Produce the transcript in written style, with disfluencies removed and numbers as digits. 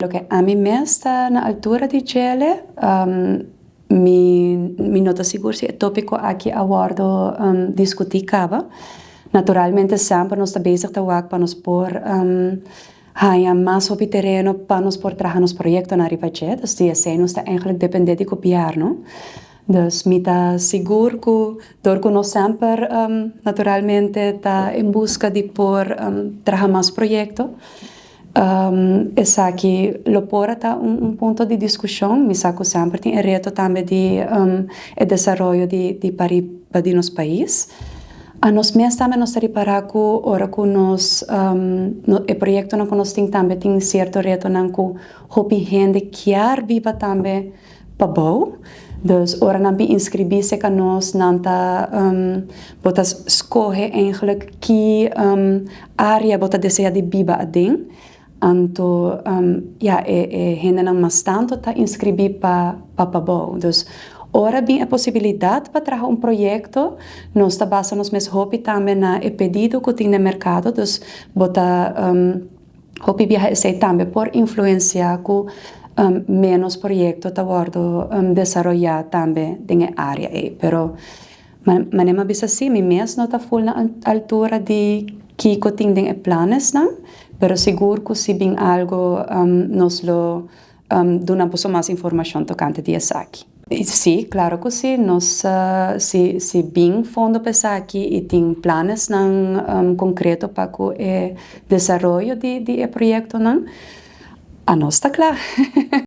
Loke ami mes ta na altura di djele, mi no ta sigur si e tópiko aki a wòrdu diskutí kaba. Naturalmente semper nos ta bezig ta wak pa nos por haña mas hopi tereno pa nos por traha nos proyektonan riba dje. Dus di esei nos ta eigenlijk dependé di gobièrnu. Dus mi ta sigur ku dor ku nos semper naturalmente ta en buska di por traha mas proyekto, esaki lo por a ta un punto di diskushon. Mi sa ku semper tin e reto tambe di e desaroyo di pariba di nos pais. Anos mes tambe nos ta ripará ku ora ku nos e proyektonan ku nos tin tambe tin sierto retonan ku hopi hende kier biba tambe pabou. Dus ora nan bin inskribí serka nos nan ta bo ta skohe eigenlijk ki área bo ta deseá di biba aden. Anto ya e e hendenan mas tantu ta inskribí pa pa pabou. Dus ora bin e posibilidat pa traha un proyekto nos ta basa nos mes hopi tambe na e pedido ku tin den merkado. Dus bo ta. Hopi biaha esei tambe por influensiá ku ménos proyekto ta wòrdu desaroyá tambe den e área ei. Pero manera mi a bisa sí, mi mes no ta ful na altura di kiko tin den e planesnan, pero sigur ku si bin algu nos lo duna boso mas informashon tokante di esaki. Sí, klaro ku sí. Nos si si bin fondo pa esaki i tin planesnan konkreto pa ku e desaroyo di e proyektonan, anos ta kla.